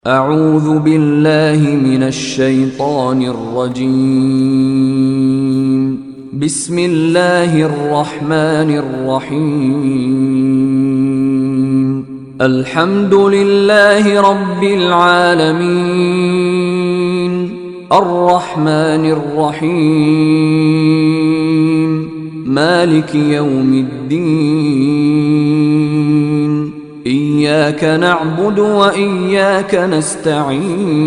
أعوذ بالله من الشيطان الرجيم. بسم الله الرحمن الرحيم. الحمد لله رب العالمين. الرحمن الرحيم. مالك يوم الدين. إياك نعبد وإياك نستعين.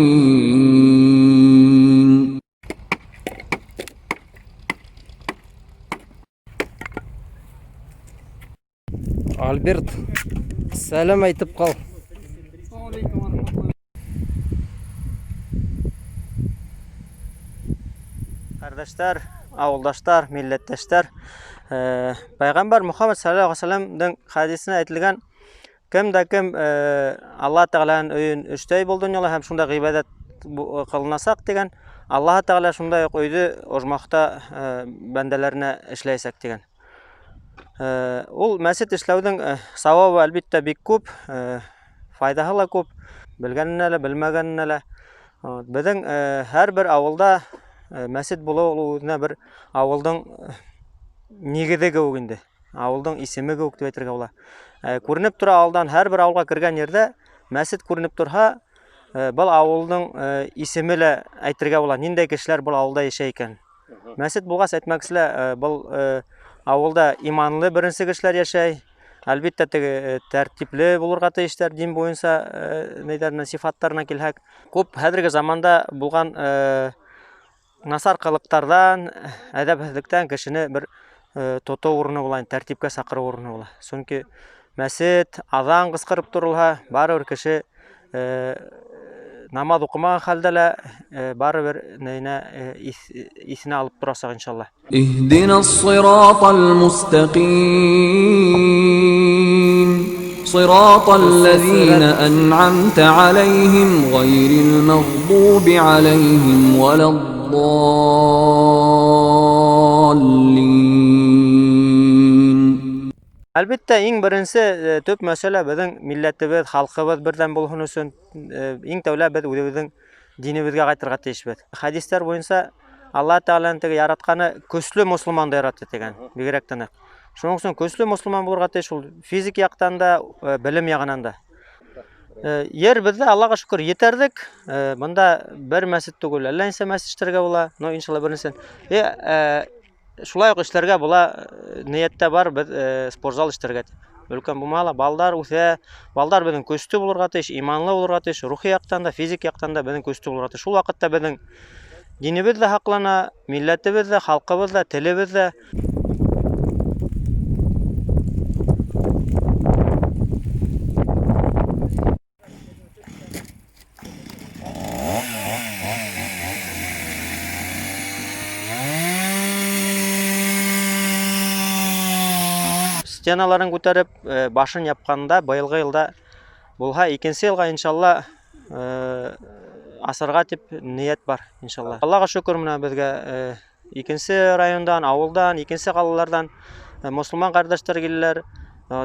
Альберт, сәләм әйтеп ҡал. Ҡәрҙәштәр, ауылдаштар, милләттәштәр, Пәйғәмбәр Мөхәммәд саллаллаһу алейһи ва сәлләмдең хәдисенә әйтелгән, кем дә кем Аллаһ Тәғәләнең өйөн эштәй был донъяла һәм шунда ғибәҙәт ҡылынасаҡ тигән, Аллаһ Тәғәлә шундай уҡ өйҙө ожмахта бәндәләренә эшләйәсәк тигән. Ул мәсет эшләүҙең сауабы әлбиттә бик күп, файҙаһы ла күп, белгәненә лә, белмәгәненә лә. Беҙҙең һәр бер ауылда мәсет булыуы ул үҙенә бер ауылдың нигеҙе кеүек инде, ауылдың исеме кеүек тип әйтергә була. Күренеп тора алдан, һәр бер ауылға кергән ерҙә мәсет күренеп торһа, был ауылдың исеме лә әйтергә була, ниндәй кешеләр был ауылда йәшәй икән. Мәсет булғас, әйтмәксе лә, был ауылда иманлы беренсе кешеләр йәшәй. Әлбиттә, теге тәртипле булырға тейештәр дин буйынса, нейҙәренә, сифаттарына килһәк. Күп хәҙерге заманда булған насар ҡылыҡтарҙан, әҙәпһеҙлектән кешене бер тотоу урыны була, тәртипкә саҡырыу урыны була. Сөнки мәсет, аҙан ҡысҡырып торолһа, барыбер кеше намаҙ уҡымаған хәлдә лә, барыбер нейенә, иҫенә алып торасаҡ иншалла. اهدنا الصراط المستقيم صراط الذين أنعمت عليهم غير المغضوب عليهم ولا الضالين. Әлбиттә, иң беренсе, төп мәсьәлә беҙҙең милләтебеҙ, халҡыбыҙ берҙәм булһын өсөн, иң тәүлә беҙ үҙебеҙҙең динебеҙгә ҡайтырға тейешбеҙ. Хәдистәр буйынса Аллаһ Тәғәләнең теге яратҡаны көслө мосолманды яратты тигән, бигерәк тә ныҡ. Шуның өсөн көслө мосолман булырға тейеш ул физик яҡтан да, белем яғынан да. Ер беҙҙә Аллаһға шөкөр етәрҙек. Бында бер мәсет түгел, әллә нисә мәсет эшләргә була, но иншалла беренсен. Шулай уҡ эшләргә була, ниәттә бар, беҙ спортзал эшләргә тип. Өлкән булмаһа ла балдар үҫә, балдар беҙҙең көслө булырға тейеш, иманлы булырға тейеш, рухи яҡтан да, физик яҡтан да беҙҙең көслө булырға тейеш. Шул ваҡытта беҙҙең динебеҙ ҙә һаҡлана, милләтебеҙ ҙә, халҡыбыҙ ҙа, телебеҙ ҙә. Стеналарын күтәреп, башын япҡанда, быйылғы йылда булһа, икенсе йылға иншалла, асырға тип ниәт бар, иншалла. Аллаға шөкөр, менә беҙгә, икенсе райондан, ауылдан, икенсе ҡалаларҙан, мосолман ҡәрҙәштәр киләләр,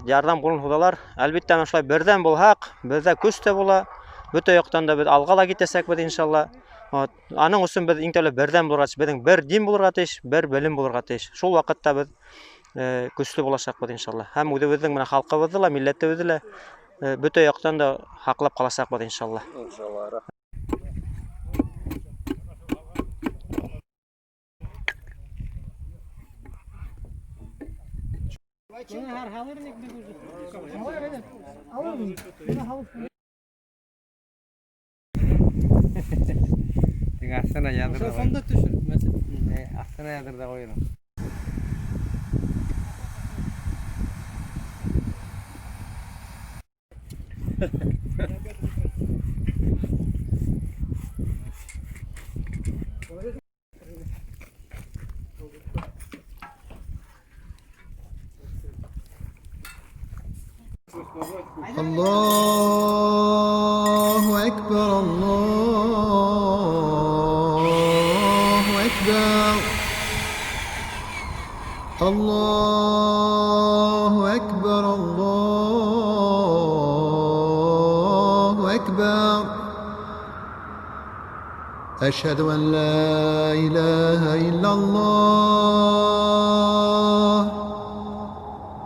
ярҙам ҡулын һуҙалар. Әлбиттә, менә шулай берҙәм булһаҡ, беҙҙә көс тә була, бөтә яҡтан да беҙ алға ла китәсәкбеҙ, иншалла. Аның өсөн беҙ иң тәүлә берҙәм булырға тейеш, беҙҙең бер дин булырға тейеш, бер белем булырға тейеш. Шул ваҡытта беҙ көслө буласаҡбыҙ, иншалла. Һәм үҙебеҙҙең менә халҡыбыҙҙы ла, милләтебеҙҙе лә, бөтә яҡтан да һаҡлап ҡаласаҡбыҙ, иншалла. Иншалла. Аҫтына яҙырҙа. Сонда төшөр, мәсет. Аҫтына яҙырҙа ҡуйырым. الله أكبر الله أكبر الله أكبر الله أكبر. أشهد أن لا إله إلا الله.